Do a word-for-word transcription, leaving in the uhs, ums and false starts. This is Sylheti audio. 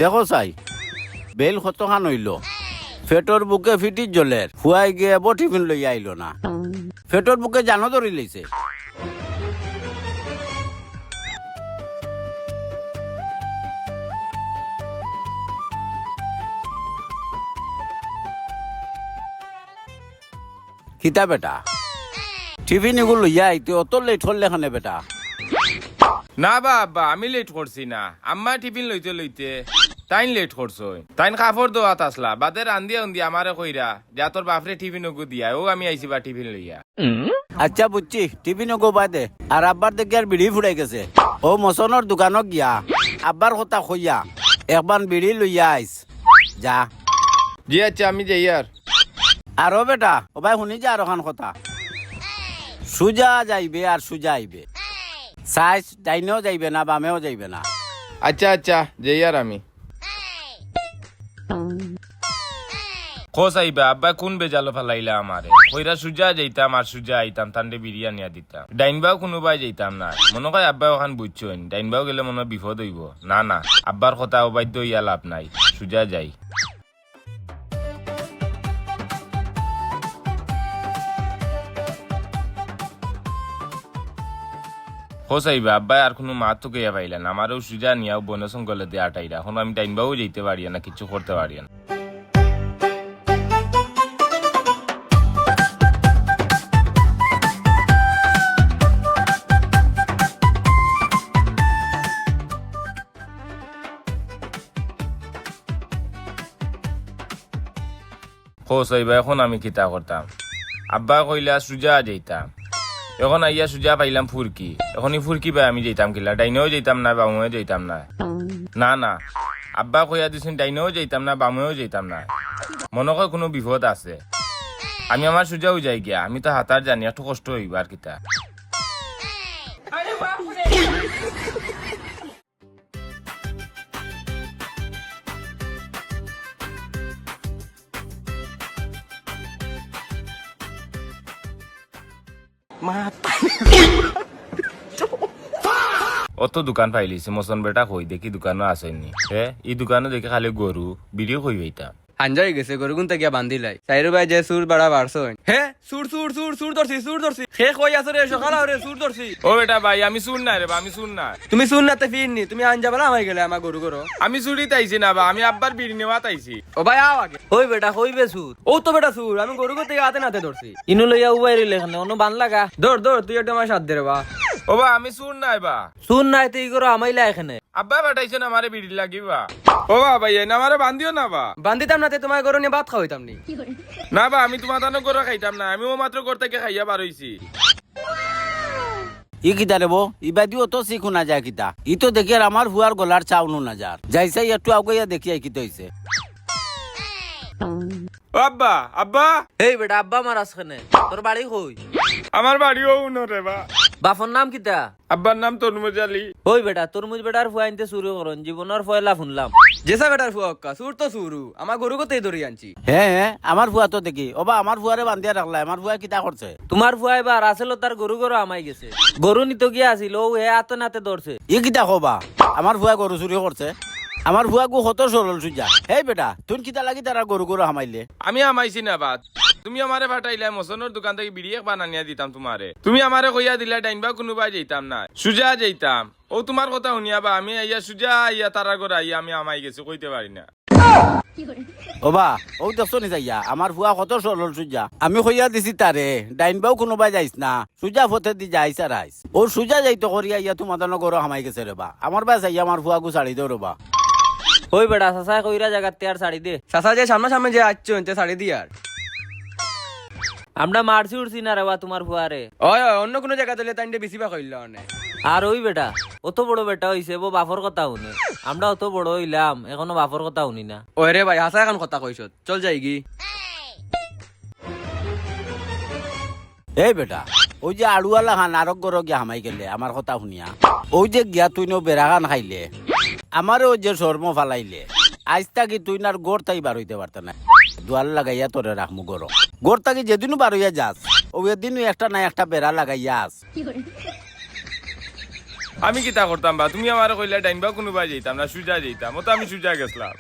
দেখো চাই, বেইল কতখান অইলো। পেটর ভুকে ফিটির জ্বলের, ফুয়ায় গিয়া এবো টিফিন লইয়া আইলো না। পেটর ভুকে জানো ধরি লইছে। কিতা বেটা, টিফিন ইগু লইয়া আইতে অত লেট করলে কেনে বেটা? না বা আব্বা, আমি লেট করছি না। আম্মা টিফিন লইতে লইতে তাইন লেট করছইন। তাইন কাপড় ধোয়াত আছলা, বাদে রান্দিয়া উন্দিয়া আমারে কইরা যে, "তোর বাপরে টিফিন ওগু দিয়া, ও আমি আইছি বা টিফিন লইয়া।" আচ্ছা বুঝছি, টিফিন ওগু বাদে। আর আব্বার দেখি আর বিড়ি ফুরাই গেছে। ও মসনর দোকানো গিয়া আব্বার কথা কইয়া একবান বিড়ি লইয়া আইস। যা। জি আচ্ছা, আমি যাই আর। আর ও বেটা, ও ভাই হুনি যা আর অখান কথা। সুজা যাইবে আর সুজা আইবে। সাইজ ডাইনেও যাইবে না, বামেও যাইবে না। আচ্ছা আচ্ছা, যাই আর আমি। কও চাইবা, আব্বায় কুন বেজালো ফালাইলা আমারে? কইরা সুজা যাইতাম আর সুজা আইতাম, তানরে বিড়ি আনিয়া দিতাম। ডাইনবাও কুনুবায় যাইতাম না। মনো কয় আব্বায় অখান বুঝছইন, ডাইনবাও গেলে মনো বিপদ অইবো। না না, আব্বার কথা অবাধ্য অইয়া লাভ নাই, সুজা যাই। কও চাইবা, আব্বায় আর কুনু মাত তুকাইয়া পাইলা না। আমারেও সুজা নিয়াও বনে জঙ্গলে দিয়া আটাইরা। অখন আমি ডাইনবাও যাইতে পারি না, কিচ্ছু করতে পারি না। কও চাইবা, অখন আমি কিতা করতাম? আব্বায় কইলা সুজা যাইতাম, অখন আইয়া সুজা পাইলাম ফুরকি। অখন ই ফুরকি বায় আমি যাইতাম কিলা? ডাইনেও যাইতাম না, বামেও যাইতাম না। না না, আব্বায় কইয়া দিছইন ডাইনেও যাইতাম না, বামেও যাইতাম না। মনো কয় কুনু বিপদ আছে। আমি আমার সুজাউ যাই গিয়া, আমি তো হাতার জানি, একটু কষ্ট অইবো আর কিতা। অত দোকান পাইলিছি, মসন বেটা কই দেখি দোকানো আছইন নি। হে, ই দোকানো দেখি খালি গরু, বিড়িও কই পাইতাম। হাঞ্জা অইগেছে, গরুগুন তে গিয়া বান্ধিলাই। চাইরোবায় যে চুর বাড়া বাড়ছইন। হে, চুর, চুর, চুর, চুর ধরছি, চুর ধরছি। হে কই আছো রে, সকাল অও রে, চুর ধরছি। ও বেটা ভাই, আমি চুর নায় রে বা, আমি চুর নায়। তুমি চুর না তে ফির নি, তুমি আঞ্জা বালা হামাই গেলে আমার গরু গরো। আমি চুরিত আইছি না বা, আমি আব্বার বিড়ি নেওয়াত আইছি। ও ভাই, আও আগে। ওই বেটা, কই বে চুর? অউ তো বেটা চুর, আমি গরু গো তে আতে নাতে ধরছি। ইনু লইয়া উবাই রইলে কেনে, অনো বান লাগা। ধর, ধর, তুই একটু আমার সাথ দে রে বা। ও বা, আমি চুর নায় বা। চুর নায় তে ই গরো হামাইলা কেনে। আব্বায় পাঠাইছইন আমারে বিড়ির লাগি বা। ও বা ভাই, এনে আমারে বান্ধিও না বা। বান্ধিতাম না তে তুমার গরু নিয়া ভাত খাওয়াইতাম নি। না বা, আমি তুমার তানো গরু খাইতাম না, আমি অউ মাত্র ঘর থাকি খাইয়া বার অইছি। ই কিতা রে বো? ইবাদি অত চিক হুনা যায় কিতা? ই তো দেখি আর আমার ফুয়ার গলার চাউন হুনা যার। যাই চাই একটু আগুয়াইয়া দেখি আই কিতা অইছে। ও আব্বা, আব্বা। এই বেটা, আব্বা মারাস কেনে? তোর বাড়ি কই? আমার বাড়ি অউ হুনো রে বা। বাপর নাম কিতা? আব্বার নাম তরমুজ আলী। ওই বেটা, তরমুজ বেটার ফুয়া ইনতে চুরি করইন, জীবনর পয়লা হুনলাম। যেসা বেটার ফুয়া অক্কা, চুর তো চুরউ। আমার গরু গো তেই ধরি আনছি। হে, হে, আমার ফুয়া তো দেখি। ও বা, আমার ফুয়ারে বান্ধিয়া রাখলায়, আমার ফুয়ায় কিতা করছে? তুমার ফুয়ায় বা রাসেলো তার গরু গরো হামাই গেছে। গরু নিতো গিয়া আছিল, অউ হে আতে নাতে ধরছে। ই কিতা কও বা? আমার ফুয়ায় গরু চুরি করছে? আমার ফুয়াগু কত সরল সুজা। হেই বেটা, তুইন কিতা লাগি তারার গরু গরো হামাইলে? আমি হামাইছি না বা। তুমি আমারে পাঠাইলায়, মসনর দোকান থাকি বিড়ি একবান আনিয়া দিতাম তুমারে। তুমি আমারে কইয়া দিলায়, ডাইনবাও কুনুবায় যাইতাম না, সুজা যাইতাম। অউ তুমার কথা হুনিয়া বা, আমি আইয়া সুজা আইয়া তারার ঘরো আইয়া আমি হামাই গেছি, কইতে পারি না। ও বা, অউ দেখছো নি যাইয়া, আমার ফুয়া কত সরল সুজা। আমি কইয়া দিছি তারে, ডাইনবাও কুনুবায় যাইস না, সুজা পথেদি যাইস আর আইস। অউ সুজা যাইতো করিয়া ইয়া তুমার তানো গরো হামাই গেছে রে বা। আমার বায় চাইয়া আমার ফুয়াগু ছাড়ি দেও রে বা। ওই বেটা, চাচায় কইরা জাগাত তে আর ছাড়ি দে। চাচা যে সামনাসামনি যে আইচ্ছইন, তে ছাড়ি দি আর। আমরা মারছি উরছি না রে বা তুমার ফুয়ারে। ওই, ওই, অন্য কুনু জাগাত অইলে তাইনরে বেশি বা কইলা অনে। আর ওই বেটা, অত বড় বেটা অইছে, বো বাপর কথা হুনে। আমরা অত বড় অইলাম, এখনো বাপর কথা হুনি না। ওই রে ভাই, হাছা একখান কথা কইছত। চল যাইগি। এই বেটা, অউ যে আড়ুয়ালা খান আরক গরো গিয়া হামাই গেলে আমার কথা হুনিয়া, অউ যে গিয়া তুইন অউ বেড়া খান খাইলে, আমারে অউ যে শরমো ফালাইলে, আইজ থাকি তুইন আর ঘর থাকি বার অইতে পারতে নায়। দুয়ার লাগাইয়া তোরে রাখমু গরো। ঘর থাকি যেদিনউ বার অইয়া যাস, অউ এদিনউ একটা না একটা বেড়া লাগাইয়া আস। আমি কিতা করতাম বা? তুমি আমারে কইলা ডাইনবা কুনুবায় যাইতাম না, সুজা যাইতাম, অতো আমি সুজা গেছলাম।